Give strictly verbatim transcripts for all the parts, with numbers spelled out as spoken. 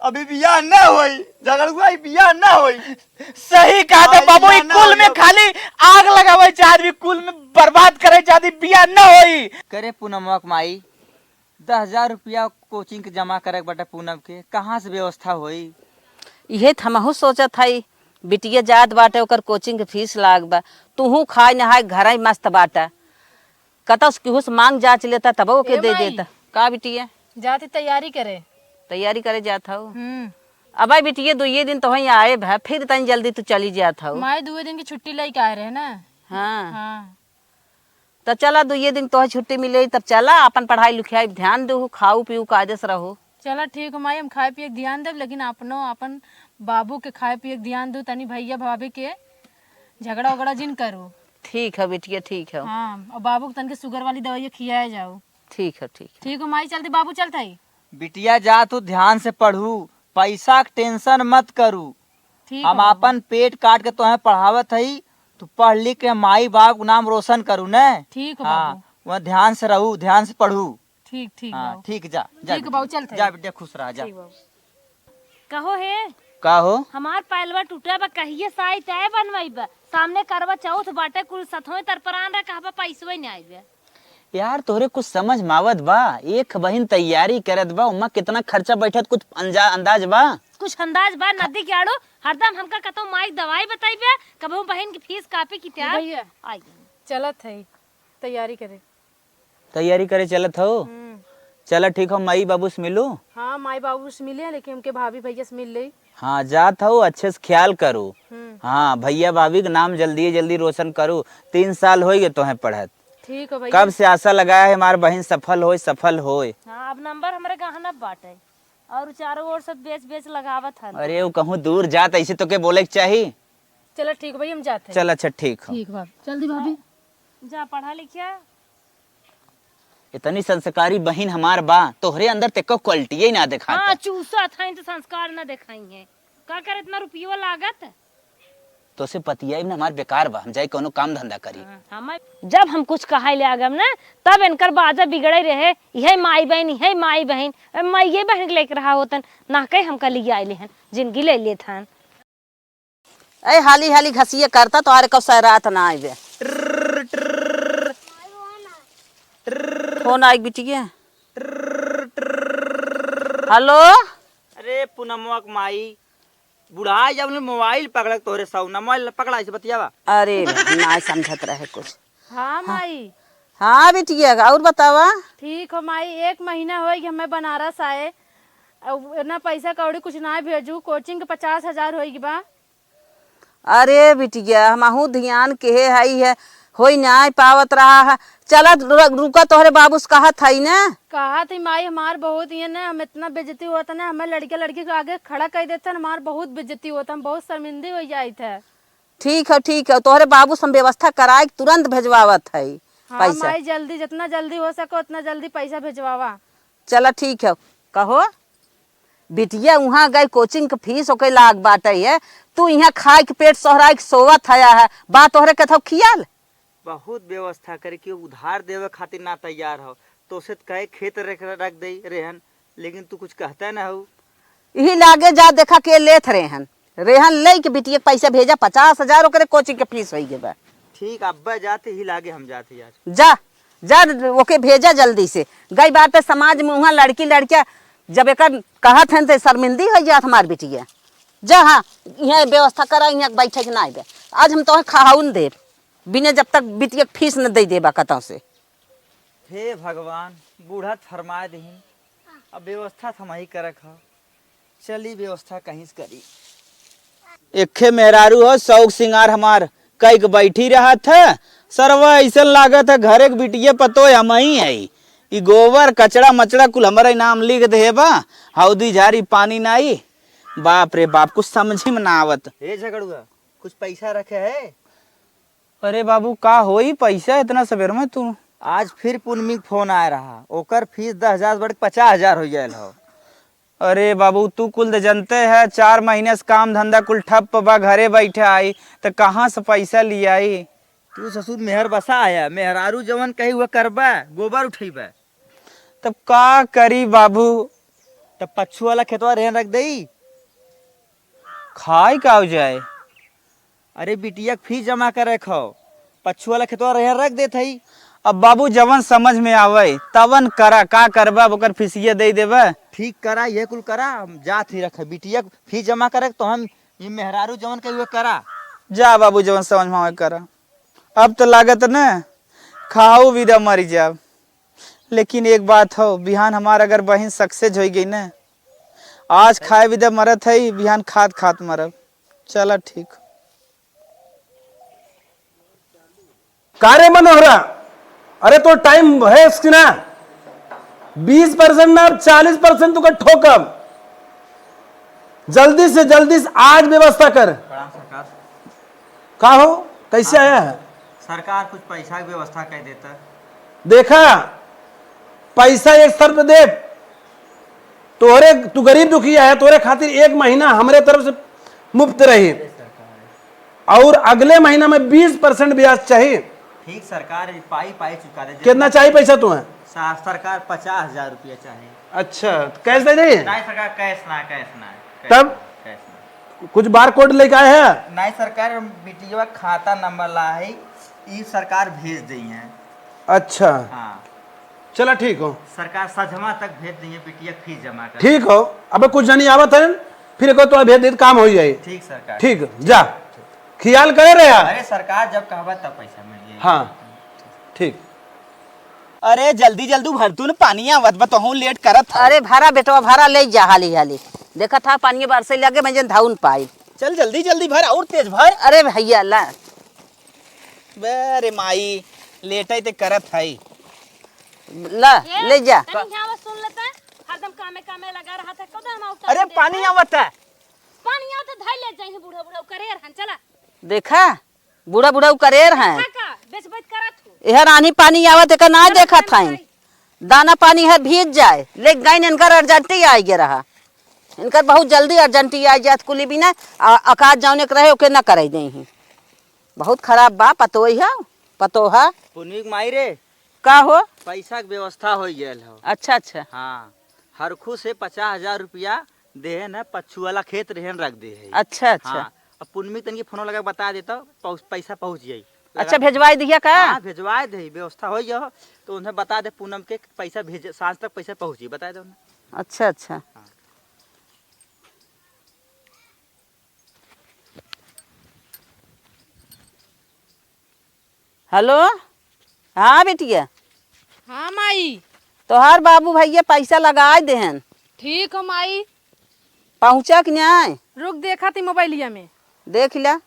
अभी बियाह ना होई, झगड़ुआ, ई बियाह ना होई। सही कहा था भाई, बाबू, बियाह ई ना कुल होई में अब। खाली आग लगावे चाहत भी, कुल में बर्बाद करे चाहत भी, बियाह ना होई। करे पूनमवा के माई, दस हजार रुपया कोचिंग के जमा करे के बाटे पूनम के, कहाँ से व्यवस्था होई? इहे त हमहू सोचत हई, बिटिया जात बाटे, ओकर कोचिंग के फीस लाग बा, तुहू खाए नहाए घर ही मस्त बाटा, कतौ से केहू से मांग जांच लेता तब ओके ए दे माई। देता। का बिटिया? जात ही तैयारी करे। तैयारी करे जात हऊ? हम्म। अबे बिटिया, दुइये दिन तोहई आए भा, फिर तनी जल्दी तू चली जात हऊ। माई दुए दिन की छुट्टी लेके आए रहे ना। हाँ। हाँ। त चला, दुइये दिन तोहे छुट्टी मिले, तब चला, अपन पढ़ाई लिखाई ध्यान दू, खाऊ पीऊ, कायदे से रहू। चला ठीक हो माई, हम खाए पिए के ध्यान देब, लेकिन अपनो अपन बाबू के खाए पिए के ध्यान दू, तनी भैया भाभी के झगड़ा उगड़ा जिन करू। ठीक है बिटिया, ठीक है। हाँ, और बाबू के तनके शुगर वाली दवाई खियाए जाओ। ठीक है, ठीक है। ठीक हो माई, चलते बाबू चलत हई। बिटिया जा, तू ध्यान से पढ़ू, पैसा के टेंशन मत करू। ठीक हम हो बाबू। आपन पेट काट के तोहे पढ़ावत हई, तू पढ़ लिख के माई बाप के नाम रोशन करू ने। ठीक हो हाँ, बाबू। वहाँ ध्यान से रहू, ध्यान से पढ़ू। ठीक, ठीक हाँ, बाबू। ठीक, जा, जा ठीक बेटी, बाबू, चलत जा हई। बेटिया, खुश रहा, जा। ठीक बाबू। कहो हे, का हो? हमार पैलवा टूटा बा, कहिए साई तय बनवाई बा, सामने करवा चौथ बाटे, कुल सतहों तरपरान रह, कहबा पैसवे नहीं आइबे। यार, तोहरे कुछ समझ में आवत बा? एक बहिन तैयारी करत बा, ओमा कितना खर्चा बैठत, कुछ अंजा-, अंदाज बा? कुछ अंदाज बा? नदी के आड़ू हरदम हमका कतौ माई दवाई बताइबे, कबहू बहिन की फीस कापी किताब। भैया, आई। चलत है तैयारी करे। तैयारी करे चलत हो? हम्म। चला ठीक हो, माई बाबू से मिलू? हाँ, माई बाबू से मिले, लेकिन हमके भाभी भैया से मिल ले। हाँ, जात हो, अच्छे से ख्याल करू। हम्म। हाँ, भैया भाभी के नाम जल्दी जल्दी रोशन करू। तीन साल होइ गए तोहे पढ़त। ठीक हो भैया। कब से आशा लगाया है हमार बहिन सफल होय, सफल होय। हाँ, अब नंबर हमरे गहना बाटे और चारों ओर से बेच बेच लगावत हन। अरे, वो कहूँ दूर जात, ऐसे तो के बोले के चाही। चला ठीक भाई, हम जात है। चल, अच्छा, ठीक हो। ठीक बा, जल्दी भाभी। जा पढ़ा लिखिया। इतनी संस्कारी बहिन हमार बा, तोहरे अंदर ते को quality ही ना देखात हाँ, बा। चूसत हईं तो संस्कार ना देखाई है। का करे इतना रुपयो लागत? तोसे पतियाई ना हमार बेकार बा, हम जाई कौनो काम धंधा करी। हाँ, हमार जब हम कुछ कहाई ले आगम ना, तब इनकर बाजा बिगड़े रहे, "इहे माई बहिन, इहे माई बहिन।" ए, माइये बहिन के लेके रहा होतन, ना कहे हमका लियाई लेहन, जिंदगी ले लेत हन। ए, हाली हाली घसिये करता, तोहरे कब सहरात ना आइबे। फोन आई बिटिया। हेलो। अरे पूनमवा के माई, बुढ़ाई जब ले मोबाइल पकड़क तोहरे सौ ना मोबाइल पकड़ा ऐसे बतियावा। अरे भाई, ना समझत रहे कुछ। हाँ माई। हाँ बिटिया, और बतावा। ठीक हो माई, एक महीना होई कि हमें बनारस आए, अब ना पैसा कौड़ी कुछ ना भेजू, कोचिंग के पचास हजार होई बा। अरे बिटिया, हमहू ध्यान केहे हई है, होई नाय पावत रहा है। चला रु-, रुका, तोहरे बाबू से कहत हई ना। कहत हई माई, हमार बहुत ये ना, हम इतना बेइज्जती होत है ना, हमें लड़के लड़की के आगे खड़ा कर देते हैं, हमार बहुत बेइज्जती होत है, हम बहुत शर्मिंदी हो जाइत है। ठीक है, ठीक है, तोहरे बाबू से हम व्यवस्था कराए के तुरंत भेजवावत हई हाँ पैसा। माई, जल्दी, जितना जल्दी हो सको उतना जल्दी पैसा भेजवावा। चला ठीक है, कहो। बिटिया उहाँ गई कोचिंग के फीस ओके लाग बाटे है, तू इहाँ खाए के पेट सोहराए के सोवत हया है, बा तोहरे कथौ खियाल? बहुत व्यवस्था करे कि उधार देवे खातिर ना तैयार हो, तो से कहे खेत रख, रख दे रेहन, लेकिन तू कुछ कहता ना हो। इही लागे जा देखा के लेत रेहन, रेहन ले के बिटिया के पैसा भेजा, पचास हजार ओकरे कोचिंग के फीस होई गे बा। ठीक, अब्बे जाते ही लागे हम जाते यार। जा, जा, ओके भेजा जल्दी से। गई बात है समाज में, उहाँ लड़की लड़किया जब एकर कहत हन त शर्मिंदी हो जात हमार बिटिया। जा, हाँ, यहाँ व्यवस्था करा, यहाँ बैठे के ना आइबे। आज हम तोहे खाहू न देब, बिना जब तक बिटिया के फीस न दे देबा कतौ से। हे भगवान, बूढ़ा त फरमाए दहिन, अब व्यवस्था त हमही करक ह। चली व्यवस्था कहीं से करी। एक्खे मेहरारू हो, शौक सिंगार हमार कई के बैठी रहत है। सरवा ऐसन लागत है घरे के बिटिये पतोय हमही है। ई गोबर, कचड़ा, मचड़ा कुल हमरे नाम लिख दे बा। हौदी झारी पानी नाई। बाप रे बाप, कुछ समझी में ना आवत। हे झगड़ुआ, कुछ पैसा रखे है? अरे बाबू, का होई पैसा इतना सबेर में तू? आज फिर पुनमी के फोन आए रहा, ओकर फीस दस हजार बढ़ के पचास हजार हो जायल हो। अरे बाबू, तू कुल त जनते है, चार महीने से काम धंधा कुल ठप्प बा, घरे बैठे आई, त कहाँ से पैसा लियाई? तू ससुर मेहर बसा आया, मेहरारू जवन कही वह करबा, गोबर उठैबा। तब का करी बाबू, तब पच्छू वाला खेतवा रेहन रख देई। खाई का हो जाए? अरे बिटिया के फीस जमा करे खो, पच्छू वाला खेतवा रेहन रख देत हई। अब बाबू जवन समझ में आवे तवन करा, का करबा, अब ओकर फीसिया दे देबा। ठीक करा, ये कुल करा, हम जात ही रखे बिटिया के फीस जमा करे, तो हम ये मेहरारू जवन कही हुए करा। जा बाबू, जवन समझ में आवे करा। अब तो लागत न खाऊ विदा मरी जाब, लेकिन एक बात हो, बिहान हमार अगर बहिन सक्सेस होइ गई न, आज खाए विदा मरत है, बिहान खात खात मरब। चला ठीक। का रे मनोहरा, अरे तो टाइम है इसकी ना, बीस परसेंट ना, अब चालीस परसेंट तुका ठोकब। जल्दी से जल्दी से आज व्यवस्था कर। प्रणाम सरकार। का हो, कैसे आया है? सरकार कुछ पैसा की व्यवस्था कर देता। देखा, पैसा एक सर पे देख, तोहरे, तू गरीब दुखिया है, तोहरे खातिर एक महीना हमरे तरफ से मुफ्त रही। और अगले महीना में बीस परसेंट ब्याज चाही। ठीक सरकार, ई पाई पाई चुका दे। कितना चाही पैसा तुम्हें? सा-, सरकार पचास हजार रुपया चाही। अच्छा, कैश दे दे? नहीं सरकार, कैश ना, कैश ना, कैश तब? ना, कैश ना। कुछ बार कोड लेके आए हैं? नहीं सरकार, बिटिया खाता नंबर ला है, ई सरकार भेज दी है। अच्छा। हाँ। चला ठीक हो। सरकार सजमा तक भेज दी है, बिटिया फीस जमा कर। ठीक हो, अबे कुछ जनी आवत है, फिर एको तो भेज दे, काम हो जाए। ठीक सरकार। ठीक, जा। ख्याल करे रहे यार। अरे सरकार जब कहबा तब पैसा मिल जाई। हाँ, ठीक। अरे जल्दी जल्दी भर तू न, पानी आवत बा, तोहू लेट करत ह। अरे भरा बेटवा, भरा, ले जा हाली हाली। देखत ह पानी बरसे लगे, मैं जन धाउन पाई। चल जल्दी जल्दी भर, और तेज भर। अरे भैया ला। बे रे माई, लेटे ते करत हई। ला, ए, ले जा। तनी यहाँ सुन लेते, हरदम कामे कामे लगा रहत है, कदम उठा अरे के पानी देखा। आवत है। पानी आवत है, धई ले जाई बूढ़ा बूढ़ा करेर हन, चला। देखा, बूढ़ा बूढ़ा करेर हैं। देखा का, बेच बैठ करत हो। एहर आनी पानी आवत, एकर ना करत देखत हैं, हैं। भाई। दाना पानी हर भीज जाए, लेकिन गइन इनकर अर्जेंटी आइ गे रहा। इनकर बहुत जल्दी अर्जेंटी आइ जात कुली बिना, आ, अकाज जौने के रहे, ओके न करे देही। बहुत खराब बा, पतोही है, पतोहा। पुनवी के माई रे। का हो? पैसा के व्यवस्था होइ गयल हो। अच्छा, अच्छा। हाँ, हरखू से पचास हजार रुपया देहन है, पच्छू वाला खेत रेहन रख दे है। अच्छा, अच्छा। हाँ, अब पुनमी तनकी फोनो लगा के बता देता, पहुँच-, पैसा पहुँच जाई। अच्छा, लगा भेजवाई दिया का? हाँ, भेजवाई दे, व्यवस्था होइ जाओ, तो उन्हें बता दे पूनम के पैसा भेज, साँझ तक पैसा पहुँची, बता दे उन्हें। अच्छा, अच्छा। हाँ। हेलो, हाँ बिटिया। हाँ माई। तोहार बाबू भैया पैसा लगाए देहन। ठीक हो माई। पहुँचा कि नाय? रुक, देखा थी मोबाइलिया में। देख ला।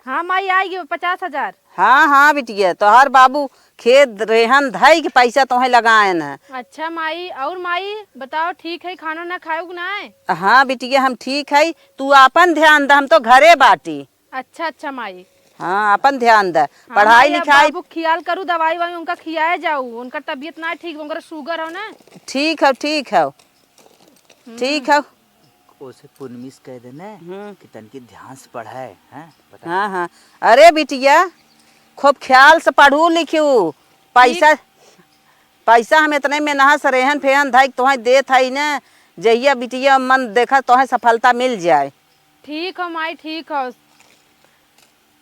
हाँ माई, आइ गयो पचास हजार। हाँ, हाँ बिटिया, तोहार बाबू खेत रेहन धई के पैसा तोहे लगाएन है। अच्छा माई, और माई बताओ, ठीक है, खाना ना खाओ कि नाय? हाँ बिटिया, हम ठीक है, तू आपन ध्यान द, हम तो घरे बाटी। अच्छा, अच्छा माई। हाँ, अपन ध्यान द। हाँ, पढ़ाई माई, अब लिखाई बाबू ख्याल करू, दवाई वाई उनका खियाए जाऊ, उनका तबीयत ना ठीक, उनका शुगर हो ना। ठीक है, ठीक है। हम्म। ठीक है। ओसे पुनमी से कह देने हम्म। कि तनकी ध्यान से पढ़ाए, हैं? बता। हाँ, हाँ। अरे बिटिया, खूब ख्याल से पढ़ू लिखू। पैसा, ठीक। पैसा हम इतने मेहनत से रेहन फेहन धाई तोहे देत हई न, जहिया बिटिया मन देखा तोहे सफलता मिल जाए। ठीक हो माई, ठीक हो।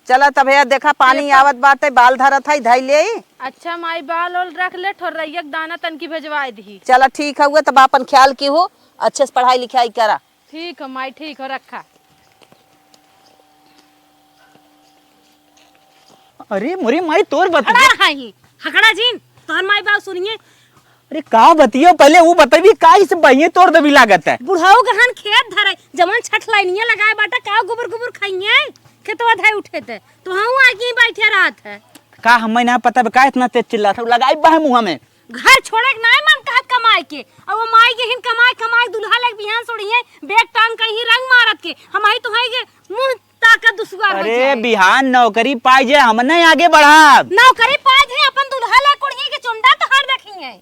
चला तब भैया, देखा पानी पेपर आवत बाटे, बाल धरत है, धई ले। अच्छा माई, बाल ओल रख ले, ठोरैया के दाना तनकी भेजवाए दी। चला ठीक हउए, तब आपन ख्याल की हो, अच्छे से पढ़ाई लिखाई करा। ठीक हो माई, ठीक हो, रखा। अरे मोरी माई, तोर बत- खड़ा रहा ही, हकड़ा जिन, तोहर माई बाप सुनिए। अरे का बतियो, पहले वो बतबी का इस बहिए तोड़ देबी लागत है। बुढ़ऊ गहन खेत धरे, जवन छठ लाइनिया लगाए बाटा, का गुबुर गुबुर खाइए, खेतवा धाई उठे थे, तो हम आगे ही बैठे रहत है। का हमें ना पता बा, का इतना तेज चिल्लात है, लगाई बा है मुँह में। घर छोड़े के नाय मन कहत कमाए के, अब वो माई के हिन कमाए, कमाए दुल्हा लग बिहान सोड़िए, बैग टांग कहीं रंग मारत के, हम आई तो है के मुँह ताकत दुसुआर हो अरे जाए। बिहान नौकरी पाई जे, हम नहीं आगे बढ़ब। नौकरी पाए जे, अपन दुल्हा ला कुड़िए के चुंडा तोहार देखिए।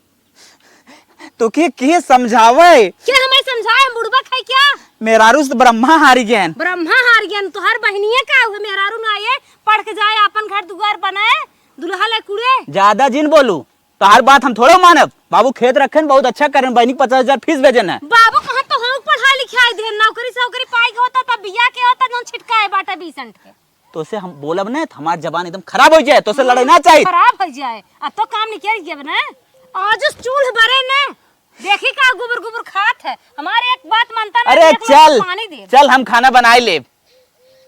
तो के, के समझावे? के हमें समझाए, हम बुड़बक है क्या? मेहरारू से ब्रह्मा हारी गयन। ब्रह्मा हार गयन, तोहार बहनिए का हुए, मेहरारू ना आए, पढ़ के जाए, अपन घर दुआर बनाए, दुल्हा ले कुड़े। ज्यादा जिन बोलू, तोहार बात हम थोड़ा मानब। बाबू खेत रखेन, बहुत अच्छा करेन, बहिनी के पचास हजार फीस भेजेन है। बाबू कहाँ तो हम पढ़ाई लिखाई दे, नौकरी सौकरी पाई के होता तब बिया के होता, जौन छिटकाए बाटे बीस अंठ के। तो उसे हम बोलब ना, तो हमार जबान एकदम खराब हो जाए, तो उसे लड़ाई ना चाहिए। खराब हो जाए, अब तो काम निकल गया ना। आज उस चूल्ह बरे ना, देखी का गुबुर गुबुर खात है, हमारे एक बात मानता ना, अरे एक लोटा चल, पानी दे। चल हम खाना बनाए लेब।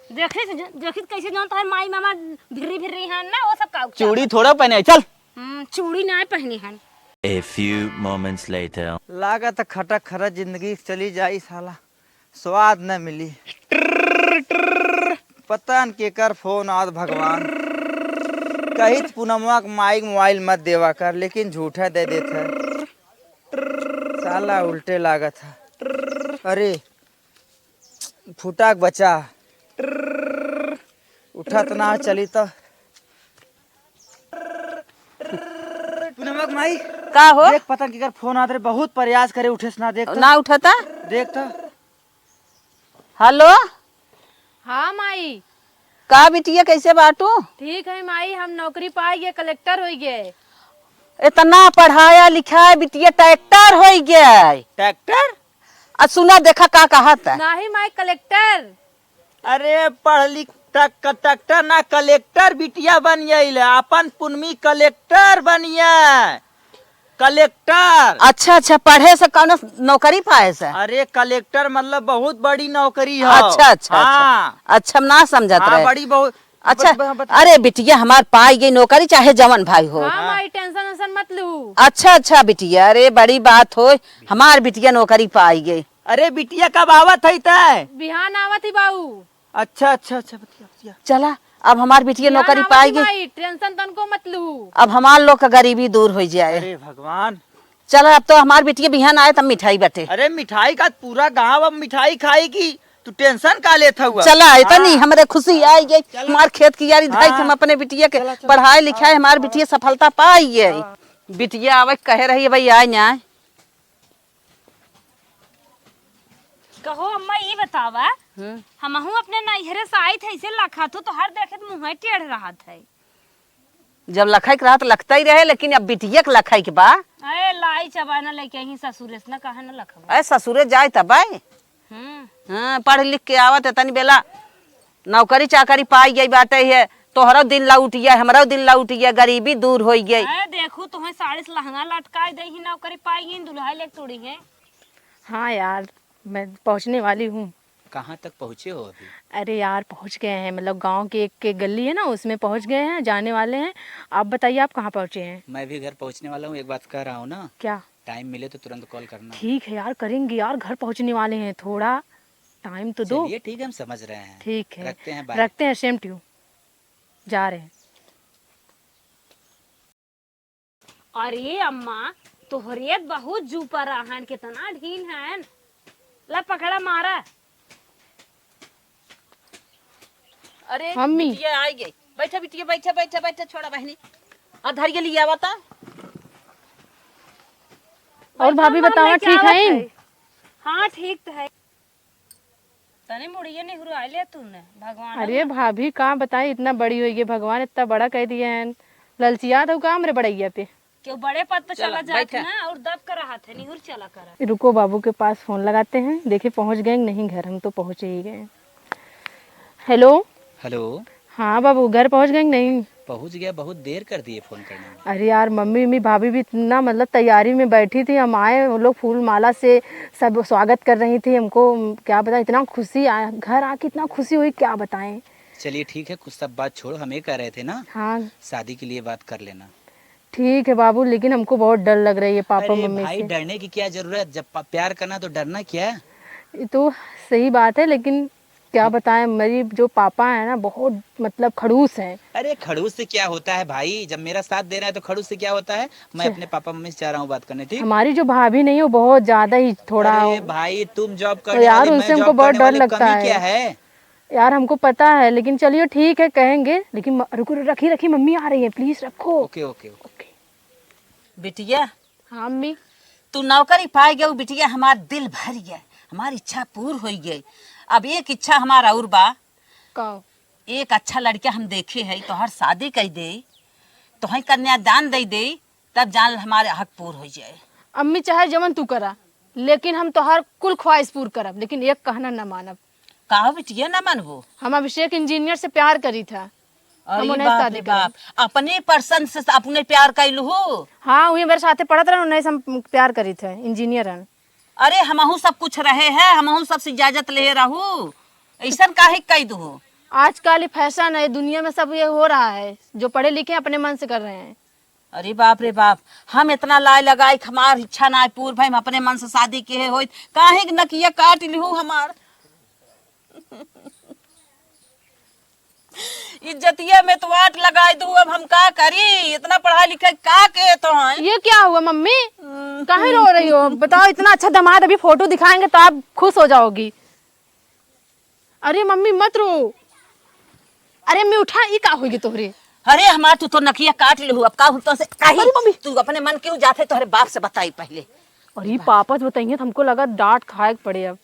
देखी से ज-, देखी कैसे जौन तोहर माई मामा भिर्री भिर्री हैं ना, वो सब का चूड़ी थोड़ा पहने, चल। हम्म, चूड़ी ना पहनी हन। A few moments later. लागत खटक खरच जिंदगी चली जाई साला, स्वाद न मिली। पता न केकर फोन आवत भगवान। कहित पूनमवा के माई के मोबाइल मत देवा कर, लेकिन झूठा दे देत है। साला उल्टे लागत है। अरे फुटा के बच्चा, उठत ना चली तो। पूनमवा के माई, का हो? देख पता न केकर फोन आवत रहे, बहुत प्रयास करे उठे से ना, देख तो। ना उठता? देख तो। हेलो। हाँ माई। का बिटिया, कैसे बाटू? ठीक है माई, हम नौकरी पाई गए, कलेक्टर होई गए। इतना पढ़ाया लिखाया बिटिया, ट्रैक्टर होई गए। ट्रैक्टर? आ सुना, देखा का कहत है। नहीं माई, कलेक्टर। अरे पढ़ लिख, ट्रक-, ट्रैक्टर ना, कलेक्टर बिटिया बन गई ले, अपन पुनमी कलेक्टर बनिए। कलेक्टर। अच्छा, अच्छा, पढ़े से कौनो नौकरी पाए से? अरे, कलेक्टर मतलब बहुत बड़ी नौकरी है। अच्छा, अच्छा, अच्छा। हाँ। अच्छा, हम ना समझत हाँ, रहे। बड़ी बहुत। अच्छा, बत-, बत-, बत-, अरे बिटिया, हमार पाई गई नौकरी, चाहे जवन भाई हो। हाँ, हाँ। माई, टेंशन वेंशन मत लू। अच्छा, अच्छा बिटिया, अरे बड़ी बात हो, हमार बिटिया नौकरी पाई गई। अरे बिटिया, कब आवत है तय? बिहान आवत ही बाऊ। अच्छा, अच्छा, अच्छा, बतिया, बतिया। चला, अब हमार बिटिया बिहान नौकरी आवत पाई ही गई। माई, टेंशन तनको मत लू। अब हमार लोग का गरीबी दूर हो जाए। अरे भगवान। चला, अब तो हमार बिटिया बिहान आए तब मिठाई बटे। अरे मिठाई का, पूरा गांव अब मिठाई खाई की, तू टेंशन का लेत हुआ? चला, इतनी हाँ। हमरे खुशी आई गई। चला। हमार खेत की यारी धाई के हाँ। हम अपने बिटिया के चला, चला। पढ़ाई लिखाई, हाँ, हमार हाँ। बिटिया सफलता पाई गई। हाँ। बिटिया आवे के कहे रही, भाई आए ना आए। कहो अम्मा, ई बतावा, हम्म। हमहू अपने नैहरे से आई थे, ऐसे लखा तू तो हर देखे तो मुँह टेढ़ रहत है। जब लखई के रहत लखता ही रहे, लेकिन अब बिटिया के लखई के बा। अरे लाई चबाना लेके ही ससुरे से ना कहे ना लखवा। अरे ससुरे जाए तब आए। हम्म। हाँ, पढ़ लिख के आवत है, तनी बेला नौकरी चाकरी पाई गई बाटे है, तोहरो दिन लौट गया, हमरो दिन लौट गया, गरीबी दूर हो गई। अरे देखू, तुम्हें साड़ी से लहंगा लटकाई दे ही, नौकरी पाई गई, दुल्हा लेके तोड़ी है। हाँ यार, मैं पहुँचने वाली हूँ। कहाँ तक पहुँचे हो अभी? अरे यार, पहुँच गए हैं, मतलब गांव के एक, एक गली है ना, उसमें पहुँच गए हैं, जाने वाले हैं। आप बताइए, आप कहाँ पहुँचे हैं? मैं भी घर पहुँचने वाला हूँ। एक बात कह रहा हूँ ना, क्या? टाइम मिले तो तुरंत कॉल करना। ठीक है यार, करेंगे यार, घर पहुँचने वाले हैं, थोड़ा टाइम तो दो। चलिए ठीक है, हम समझ रहे हैं। ठीक है, रखते हैं, बाय। रखते हैं, same to you। जा रहे हैं। अरे अम्मा, तोहरे त बहुत जू पर रहन, कितना ढील हन। ला पकड़ा, मारा। अरे मम्मी। बिटिया आई गई। बैठा बिटिया, बैठा, बैठा, बैठा, छोड़ा बहनी। आ धरिया लिया बता। और भाभी बतावा, ठीक है? हाँ, ठीक तो है। तनी मुड़िए निहुराइ ले तूने, भगवान अरे ना। भाभी, का बताई, इतना बड़ी होइ गई, भगवान इतना बड़ा कइ दिए हैं। ललचियात हउ का हमरे बड़इया पे? केहू बड़े पद पे चला चला, जात बैठा। ना, और दब कर रहत है, निहुर चला कर। रुको, बाबू के पास फोन लगाते हैं, देखे पहुँच गए कि नहीं घर, हम तो पहुँच ही गए। हेलो। हेलो। हाँ बाबू, घर पहुँच गए कि नहीं? पहुँच गया, बहुत देर कर दिए फोन करने में। अरे यार, मम्मी, मम्मी, भाभी भी इतना, मतलब, तैयारी में बैठी थी, हम आए, वो लोग फूल माला से सब स्वागत कर रही थी हमको। क्या बताएं, इतना खुशी आया, घर आके इतना खुशी हुई, क्या बताएं। चलिए ठीक है, कुछ सब बात छोड़ो, हम ये कह रहे थे ना, हाँ। शादी के लिए बात कर लेना। ठीक है बाबू, लेकिन हमको बहुत डर लग रही है पापा अरे मम्मी भाई, से। डरने की क्या जरूरत, जब प-, प्यार करना तो डरना क्या? ये तो सही बात है, लेकिन क्या बताएं, मेरी जो पापा है ना, बहुत, मतलब, खड़ूस है। अरे, खड़ूस से क्या होता है भाई, जब मेरा साथ दे रहा है तो खड़ूस से क्या होता है? मैं अच्छा। अपने पापा मम्मी से जा रहा हूँ बात करने, ठीक? हमारी जो भाभी नहीं है, वो बहुत ज्यादा ही थोड़ा अरे भाई, तुम जॉब तो करने यार, वाले, मैं उनसे हमको जॉब बहुत करने डर वाले, लगता कमी है। क्या है? यार, हमको पता है, लेकिन चलिए, ठीक है, कहेंगे, लेकिन म-, रुको, रखी, रखी, मम्मी आ रही है, प्लीज रखो। ओके, ओके, ओके। ओके। बिटिया, हाँ, अम्मी। तू नौकरी पाइ गयू, बिटिया, हमार दिल भर गया, हमार इच्छा पूर होइ गई। अब एक इच्छा हमार और बा। का? एक अच्छा लड़का हम देखे है, तोहर शादी कइ दे, तोहई कन्यादान दइ दे, तब जान ल हमारे हक पूर होइ जाए। अम्मी, चाहे जवन तू करा, लेकिन हम तोहार कुल ख्वाहिश पूर करब, लेकिन एक कहना न मानब। का हो बिटिया, न मानबू? हम अभिषेक इंजीनियर से प्यार करी था। अरे हम उन्हें बाप शादी रे बाप, करब। अपने पसंद से अपने प्यार कैलू हो? हाँ, वही मेरे साथे पढ़त रहन, उन्हें से हम प्यार करी था, इंजीनियर हन। अरे, हमहू सब कुछ रहे हैं, हमहू सब से इजाजत ले रहू, ऐसन काहे कह दू हो? आजकल ये फैशन है, दुनिया में सब ये हो रहा है, जो पढ़े लिखे अपने मन से कर रहे हैं। अरे बाप रे बाप, हम इतना लाय लगाई, हमार इच्छा ना पूर भाई, हम अपने मन से शादी किहे होइत, काहे के नकिया काट लिहू हमार? इज्जतिया में तो वाट लगाई दू, अब हम का करी? इतना पढ़ाई लिखाई का के तो हैं? ये क्या हुआ मम्मी? हम्म। काहे रो रही हो? बताओ, इतना अच्छा दामाद, अभी फोटो दिखाएंगे तो आप खुश हो जाओगी। अरे मम्मी मत रो। अरे अम्मी उठा, ई का होइगे तोहरे? अरे हमार तू तो नकिया काट लेहू, अब का हम तो से कही? अरे मम्मी। तू अपने मन क्यों जाते, तोहरे बाप से बताई पहले। अरे पापा से बताइए तो हमको लगा डांट खाए के पड़े अब।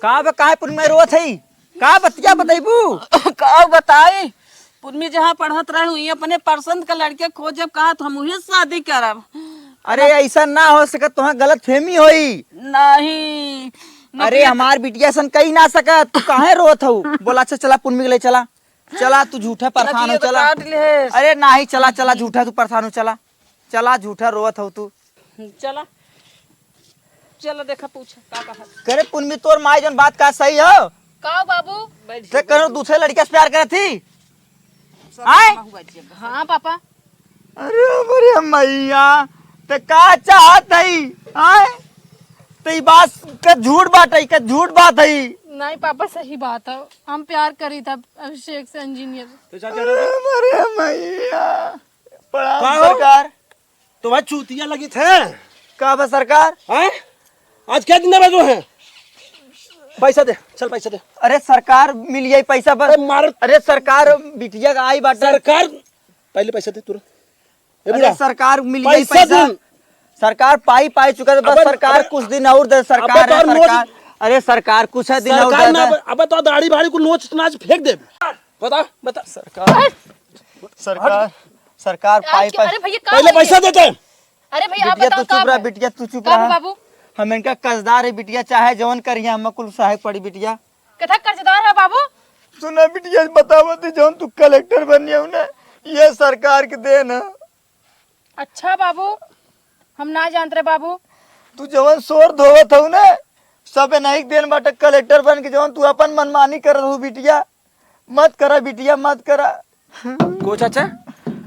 का बे, काहे पुरमे रोत हई? का बतिया बतैबू? का बताई? पुरमी जहाँ पढ़त रहे हुई, अपने पसंद का लड़के खोजब कहा तो हम उहे शादी करब। अरे ऐसा ना हो सकत, तोहाँ गलत फहमी होई। नहीं, अरे नकिया हमार बिटिया सन कही ना सकत, तू काहे रोत हऊ? बोला, अच्छा चला पुरमी के ले चला, चला तू झूठा परेशान हो, नकिया तो चला। काट ले। अरे नाही, चला चला, झूठा तू परेशान हो, चला, चला झूठा रोत हऊ तू। चला, चला देखा, पूछा का कहा। करे पुनमी, तोर माई जौन बात कहा सही हो? का बाबू? बैठ ते जा, कहो बैठ जा। दूसरे लड़का से प्यार करत थी? सब आय? जमा हुआ जी। हाँ पापा। अरे हमरे मैया, ते का चाहत हई? आय? ते ई बात का झूठ बात हई, का झूठ बात हई? नहीं पापा, सही बात है, हम प्यार करी था अभिषेक से, इंजीनियर। तो चाचा अरे हमरे मैया, प्रणाम का हो? सरकार। तो भाई चूतिया लगी थे। का बा सरकार? हैं? आज क्या दिन बा जो है? पैसा दे, चल पैसा दे। अरे सरकार, मिल जाई पैसा बस। अरे मार। अरे सरकार, बिटिया का आई बाटे। सरकार, पहले पैसा दे तुरंत। ए अरे बूढ़ा, सरकार, मिल जाई पैसा पैसा। दे। सरकार, पाई, पाई चुका है, बस अबे, सरकार, अबे, कुछ दिन और दे, अबे सरकार तो है, और नोच सरकार। अरे सरकार, कुछ है दिन और सरकार दे ना, दे। अबे, अबे तो दाढ़ी बाढ़ी को नोच नाच फेंक दे। बता, बता। सरकार, सरकार, सरकार, क्या, पाई, पाई। अरे भैया, का पहले हो गया? पैसा देते हैं। अरे भैया, आप बिटिया, बताओ, तू का चुप रहा, भैया? बिटिया, तू चुप का रहा। बाबू? हम इनका कर्जदार है, बिटिया, चाहे जवन करिए, हमें कुल सहायक पड़ी, बिटिया। कथा कर्जदार है, बाबू? सुना, बिटिया, बतावत है, जवन तू कलेक्टर बनिया हो ना, ये सरकार के देन है। अच्छा, बाबू, हम ना जानत रहे, बाबू। तू जवन शोर धोवत हऊ ना, सब इन्हीं के देन बाटे, कलेक्टर बन के जवन तू अपन मनमानी करत हऊ, बिटिया। मत करा बिटिया, मत करा। को चाचा,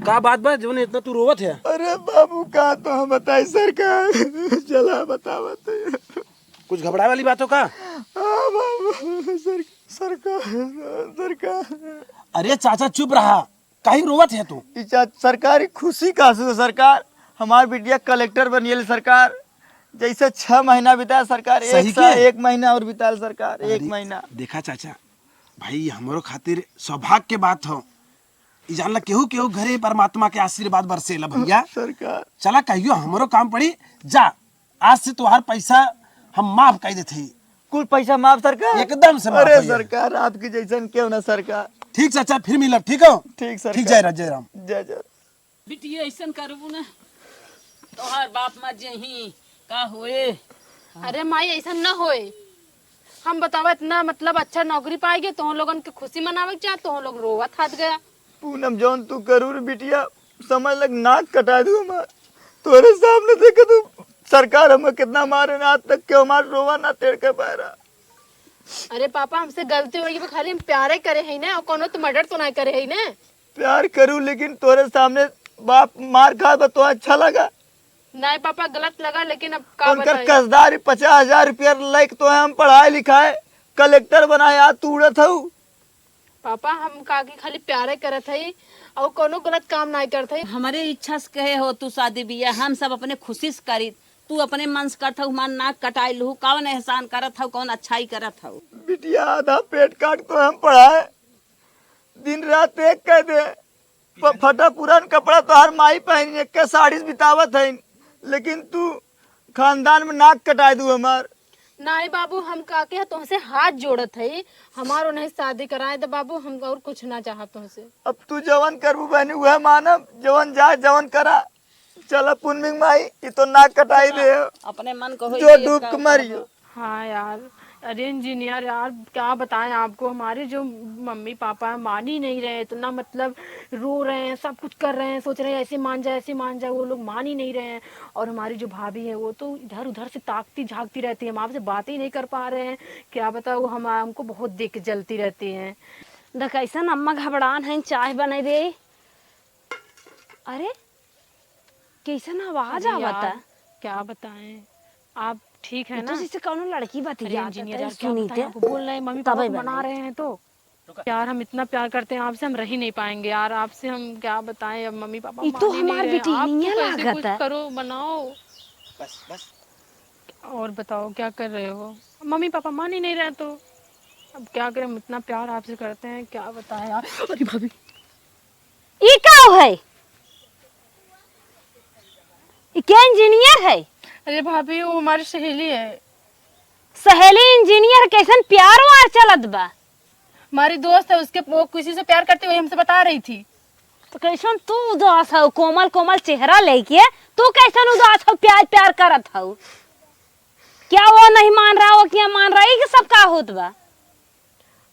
का बात बा जवन इतना तू रोवत है? अरे बाबू, का तो हम बताई सरकार, चला बतावत है। कुछ घबराए वाली बात हो का? हाँ बाबू, सर-, सरकार, सरकार। अरे चाचा चुप रहा, काहे रोवत है तू? ई चा-, सरकार, ई खुशी का से सरकार, हमार बिटिया कलेक्टर बनियल सरकार, जैसे छह महीना बिताए सरकार, सही एक साल, के? एक महीना और बिताए सरकार, एक अरे, महीना। देखा चाचा, भाई, हमरो खातिर सौभाग्य के बात हो। ई जानला, केहू, केहू घरे परमात्मा के आशीर्वाद बरसेला, भैया। सरकार। चला, कहियो हमरो काम पड़ी, जा। आज से तोहार पैसा हम माफ कर देते ही। कुल पैसा माफ, सरकार? एकदम से माफ, अरे भैया। सरकार, आपकी जैसन क्यों ना, सरकार। ठीक चाचा, फिर मिलब, ठीक हो? ठीक, सरकार। ठीक, जय राम, जय राम। जय, जय। बिटिया, ऐसन करबू ना, तोहार बाप मर जही, का होए? अरे माई, ऐसन न होए। हम बतावा, इतना मतलब अच्छा नौकरी पाए गए, तोहन लोगन के खुशी मनावे के चाह, तोहन लोग रोवत हाथ गया। पूनम, जौन तू करू रे बिटिया, समझ लग नाक कटा दू हमार। तोरे सामने देखे तू, सरकार हमें कितना मारे ना, आज तक के हमार रोवा ना तेड़ के पैरा। अरे पापा, हमसे गलती हो गई, खाली हम प्यारे करे है ना, और कोनो तो मर्डर तो नहीं करे है ना। प्यार करू, लेकिन तोरे सामने बाप मार खा बा, तो अच्छा लगा? नहीं पापा, गलत लगा, लेकिन अब का उनकर बताई? कर्जदारी पचास हजार रुपया लेके तो हम पढ़ाए लिखाए, कलेक्टर बनाए, आज तू उड़त हऊ। पापा, हम काकी खाली प्यारे करत हई और कोनो गलत काम नहीं करत हई। हमरे इच्छा से कहे हो तू शादी बियाह, हम सब अपने खुशी से करी, तू अपने मन से करत हऊ, हमार नाक कटाई लू, कौन एहसान करत हऊ, कौन अच्छाई करत हऊ? बिटिया, आधा पेट काट तो हम पढ़ाए, दिन रात एक कर दे, प-, फटा पुरान कपड़ा तोहार माई पहनी, एक के साड़ी से बितावत है, लेकिन तू खानदान में नाक कटाए दू हमार। नहीं बाबू, हम काके तुमसे हाथ जोड़त है, हमार उन्हें शादी कराए दे बाबू, हम और कुछ ना चाहब तुमसे। अब तू जवन करबू बहनी, वह मानब, जवन जाए, जवन करा। चला पुनमी माई, ई तो नाक कटाई दे। अपने मन को होई जो गई, डूब का के मरियो। हाँ यार, अरे इंजीनियर यार, क्या बताएं आपको, हमारे जो मम्मी पापा हैं, मान ही नहीं रहे, इतना मतलब रो रहे हैं, सब कुछ कर रहे हैं, सोच रहे हैं ऐसे मान जाए, ऐसे मान जाए, वो लोग मान ही नहीं रहे हैं। और हमारी जो भाभी है, वो तो इधर उधर से ताकती झांकती रहती है, हम आपसे बातें ही नहीं कर पा रहे हैं। क्या बताओ, हम, हमको बहुत देख के जलती रहती हैं। देख, कैसन अम्मा घबरान है, चाय बनाई दे। अरे, कैसन आवाज अरे आवता? यार, क्या बताएं, आप ठीक है ये तो ना? जैसे कौनो लड़की अरे बतियात इंजीनियर है, यार, क्या सुनी बताएं, थे। आपको बोल रहे हैं, मम्मी तबे पापा को मना बनाई। रहे हैं तो। यार, हम इतना प्यार करते हैं आपसे, हम रह ही नहीं पाएंगे यार, आपसे हम क्या बताएं, अब मम्मी पापा ई तो मान ही नहीं हमार रहे हैं। बेटी आप नहीं तो कैसे कुछ लागत है। करो, बनाओ। बस, बस। और बताओ, क्या कर रहे हो? मम्मी पापा मान ही नहीं रहे तो अब क्या करें, हम इतना प्यार आपसे करते हैं, क्या बताएं यार। अरे भाभी, ई का है? ई के इंजीनियर है? अरे भाभी, वो हमारी सहेली है। सहेली इंजीनियर, कैसन प्यार वार चलत बा? हमारी दोस्त है, उसके, वो किसी से प्यार करती, वही हमसे बता रही थी। तो कैसन तू उदास हो, कोमल कोमल चेहरा लेके तू कैसन उदास हो, प्यार प्यार करत हो? क्या वो नहीं मान रहा, वो क्या मान रहा है, ये सब का होत बा?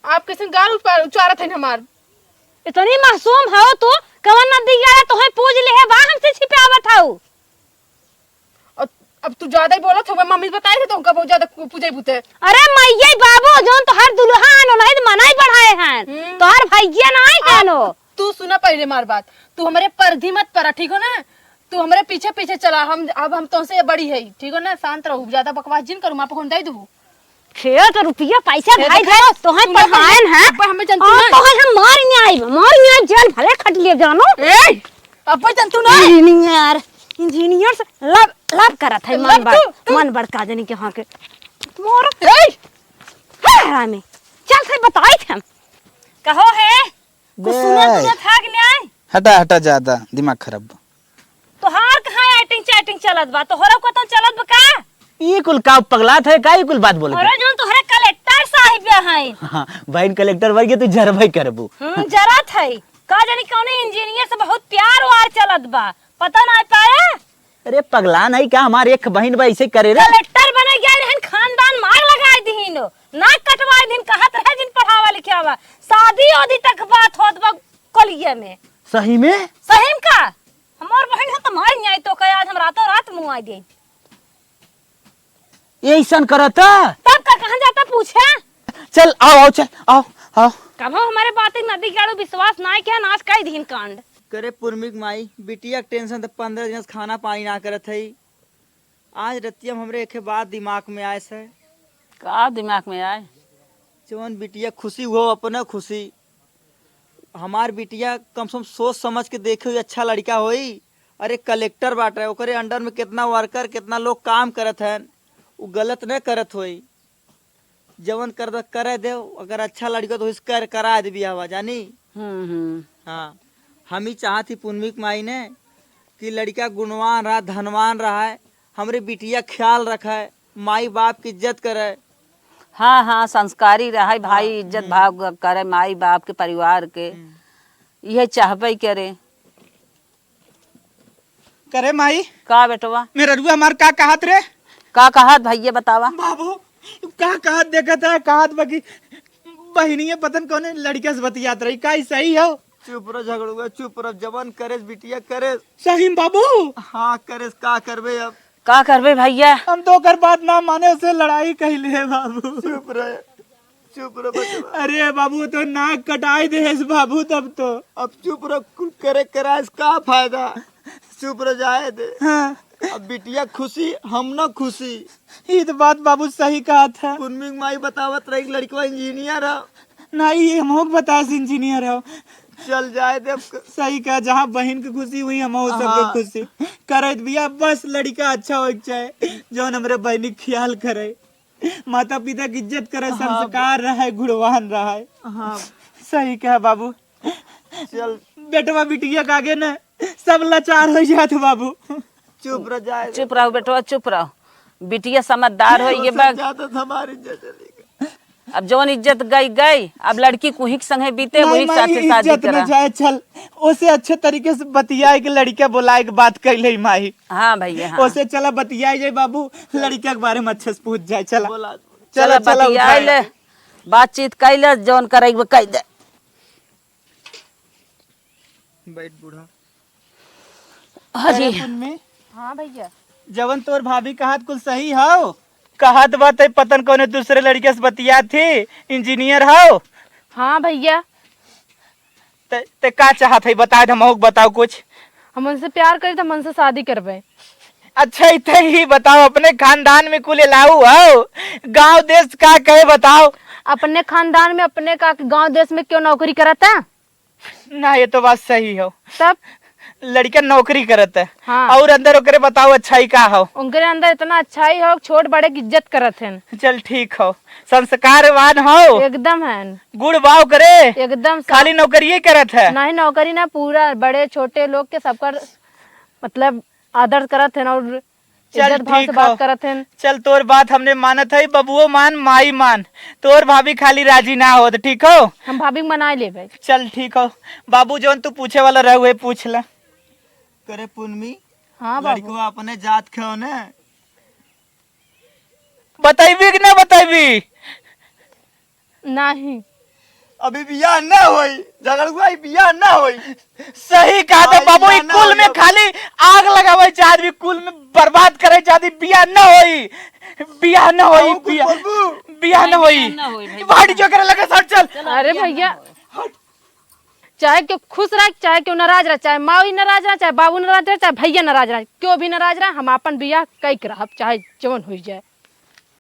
आप कैसन गाल उच्चारत है हमार? इतनी मासूम हो तू, कवन नदी गया तोहे पूज ले है, बा हमसे छिपावत हो? अब, अब तू ज्यादा ही बोलत हो, मम्मी बताए थे तुमका बहुत ज्यादा पूजे बूते। अरे मइये बाबू, जौन तोहार दुल्हा हन, उन्हीं तो मनाई बढ़ाए हैं, हम्म। तोहार भैया ना आए हैं अब वो। तू सुना पहले हमार बात, तू हमरे परधी मत परा, ठीक हो ना? तू हमरे पीछे पीछे चला, हम, अब हम तोसे बड़ी है, ठीक हो ना? शांत रहू, ज्यादा बकवास जिन करू, माँ पकड़ दे दू। खेत रुपया पैसा ए, भाई देखा, भाई, तोहे सुनो पढ़ाएन पहले, है। अब हमें जनतू और ना। तोहे हम मार नहीं आइब, मार नहीं आइब, जेल भले खट लिए जानो। ए, अब जनतू ना। इंजीनियर, इंजीनियर से love, love करत है, मन लव बड़, तू, तू। मन बड़ का जनी के हाँ के। मोर ए! हे हरामी, चल से बताई थे हम। कहो है, कुछ सुना बे। तुझे था कि नहीं? हटा, हटा, ज्यादा दिमाग खराब बा। तोहार कहाँ acting चैटिंग चलत बा? तोहरा को तो चलत बा का? ई कुल का पगलात है का? ई कुल बात बोले अरे के? जौन तोहरे कलेक्टर साहिब हैं। हाँ, बहिन कलेक्टर बन के तू जरबे करबू। हम्म, जरत है। का जानी कौने इंजीनियर से बहुत प्यार वार चलत बा। पता ना पाया? अरे पगला नहीं का? हमार एक बहिन बा ऐसे करे रे। कलेक्टर बने गए रहन, खानदान मार लगाए दिहिन, नाक कटवाए दिहिन, कहत रहे जिन पढ़ावा लिखावा। शादी ओदी तक बात होत बा कलिया में। सही में? सही में का? हमार बहिन है तो मार न्याय तो का आज हम रातों रात मुआ दे। ये ऐसन करता? तब का कहाँ जाता पूछे? चल, आओ, आओ, चल, आओ, आओ। कबो हमारे बात एक नदी के आड़ू विश्वास ना किया, नाश कर दीन कांड। करे पुरमिक माई, बिटिया के tension तो पन्द्रह दिन से खाना पानी ना करत है। आज रतिया में हमरे एक बात दिमाग में आए से। का दिमाग में आए? जवन बिटिया खुशी हुआ, अपना खुशी। हमार बिटिया कम से कम सोच समझ के देखे हुई, अच्छा लड़का होई। अरे कलेक्टर बाटे, ओकरे under में कितना worker, कितना लोग काम करत हैं, उ गलत न करत होई। जवन कर द-, करे दे, अगर अच्छा लड़का तो इसका करा दे बियाहवा, जानी? हम्म, हम्म। हाँ, हम ही चाहत ही पुनमिक माई ने कि लड़का गुणवान रहा, धनवान रहा है, हमरे बिटिया ख्याल रखे, माई बाप की इज्जत करे। हाँ, हाँ, संस्कारी रहे भाई, हाँ, इज्जत हम्म। भाव करे माई बाप के, परिवार के, हम्म। इहे चाहबे करे। करे माई। का बेटवा? मेहररुआ हमार का कहत रे? का कहत भैया बतावा? बाबू, का कहत देखत है, कहत बा कि बहिनिया पतन कौने लड़का से बतियात रही, का ई सही हो? चुप रह झगड़ुआ, चुप रह, जवन करेस बिटिया करेस। सही में बाबू? हाँ करेस, का करबे अब? का करबे भैया? हम तो ओकर बात ना माने, उसे लड़ाई कइले है बाबू। चुप रह, चुप रह बचवा। अरे बाबू, तो नाक कटाई देहेस बाबू तब तो। अब चुप रह, कुल करे कराए से का फायदा? चुप रह, जाए दे। हाँ। अब बिटिया खुशी, हम ना खुशी। ई तो बात बाबू सही कहत है। पुनमी के माई बतावत रही कि लड़कवा इंजीनियर है। नहीं, ये हमहू के बतास इंजीनियर है। चल जाए दे अब। सही कहा, जहाँ बहिन के खुशी हुई, हमहू सबके हाँ। खुशी। करत बिया, बस लड़का अच्छा होए के चाहे, जौन हमरे बहिनी के ख्याल करे, माता पिता के इज्जत करे, हाँ। संस्कार रहे, गुणवान रहे। हाँ। सही कहा बाबू। चल। बेटवा बिटिया के आगे न सब लाचार हो जात बाबू। चुप रह जाए। चुप रहो बेटवा, चुप रहो। बिटिया समझदार हो, ये ओसे बा- ज्यादा तो हमारी इज्जत चली गई। अब जौन इज्जत गई, गई, अब लड़की कुही के संगे बीते, नहीं वही के माई, साथे शादी इज्जत न करा। जाए, चल, ओसे अच्छे तरीके से बतियाए के, लड़का बोलाए के बात कैले माई। हाँ भैया, हाँ। ओसे चला बतियाए जाए बाबू, लड़का के बारे में अच्छे से पूछ जाए, चला। बोला। चला, चला, चला, बतियाए उठाए। ले, बातचीत कैले, जौन करे के कह दे। बैठ बूढ़ा। हाँ जी। अरे पुन्नी, हाँ भैया। जवन तोर भाभी कहत कुल सही हौ? कहत बा ते पतन कौने दूसरे लड़के से बतियात थी, इंजीनियर हौ? हाँ भैया। ते, ते का चाहत है, बता दे, हमहू के बताओ कुछ। हम उनसे प्यार करी, तो हम उनसे शादी करबे। अच्छा, इतने ही बताओ, अपने खानदान में कुल अलाऊ हौ? गांव देश का कहे बताओ। अपने खानदान में, अपने का गांव देश में क्यों नौकरी करत है? ना, ये तो बात सही हौ। तब? लड़का नौकरी करत है। हाँ। और अंदर ओकरे बताओ अच्छाई का हौ? उनकरे अंदर इतना अच्छाई हौ, छोट बड़े की इज्जत करत हैं। चल ठीक हौ, संस्कारवान हौ। एकदम है। गुण बा ओकरे। एकदम सब। खाली नौकरिये करत है? नहीं, नौकरी ना, पूरा बड़े छोटे लोग के सबका मतलब आदर करत हैं और चल, इज्जत भाव ठीक से बात हौ। करत हन। चल, तोर बात हमने मानत है, बबुओ मान, माई मान। तोर भाभी खाली राजी ना होत, ठीक हौ? हम भाभी के मनाए लेबे। चल, ठीक हौ। बाबू, जौन तू पूछे वाला रहे, उहे पूछ ले। करे पुन्नी, हाँ बाबू। लड़कवा अपने जात के हौ ने? बतैबी कि ना बतैबी? नहीं। अभी बियाह ना होई, झगड़ुआ, ई बियाह ना होई। सही कहा था आई बाबू, ई बियाह ना कुल होई में अब। खाली आग लगावे चाहत भी, कुल में बर्बाद करे चाहत भी, बियाह ना होई, बियाह ना होई, आऊ कुछ बियाह, बोलबू? बियाह ना होई। बियाह ना होई भाई। भाड़ी जो करे लगे सर चल। चल, अरे बियाह ना भैया, होई। चाहे केहू खुश रहे, चाहे केहू नाराज रहे, चाहे माई नाराज रहे, चाहे बाबू नाराज रहे, चाहे भैया नाराज रहे, केहू भी नाराज रहे, हम आपन बियाह कई के रहब, चाहे जवन होई जाए।